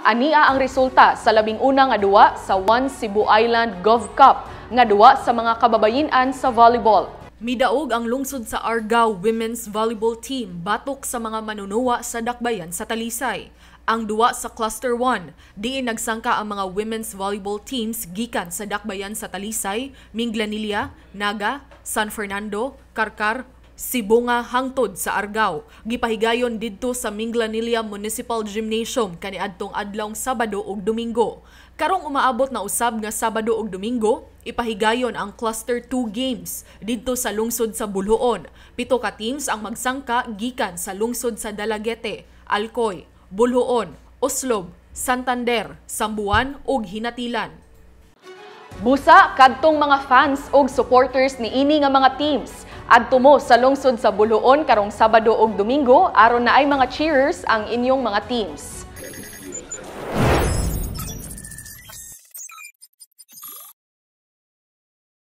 Ania ang resulta sa 11 nga duwa sa One Cebu Island Gov Cup nga duwa sa mga kababayen-an sa volleyball. Midaog ang lungsod sa Argao Women's Volleyball Team batok sa mga manunuwa sa Dakbayan sa Talisay. Ang duwa sa Cluster 1, diin nagsangka ang mga women's volleyball teams gikan sa Dakbayan sa Talisay, Minglanilla, Naga, San Fernando, Carcar, Sibonga hangtod sa Argao. Gipahigayon didto sa Minglanilla Municipal Gymnasium kaniadtong adlawng Sabado ug Domingo. Karong umaabot na usab nga Sabado ug Domingo, ipahigayon ang Cluster 2 games didto sa lungsod sa Boljoon. 7 ka teams ang magsangka gikan sa lungsod sa Dalaguete, Alcoy, Boljoon, Oslob, Santander, Samboan ug Ginatilan. Busa kadtong mga fans ug supporters niini nga mga teams. Adto mo sa lungsod sa Boljoon karong Sabado ug Domingo aron naay mga cheers ang inyong mga teams.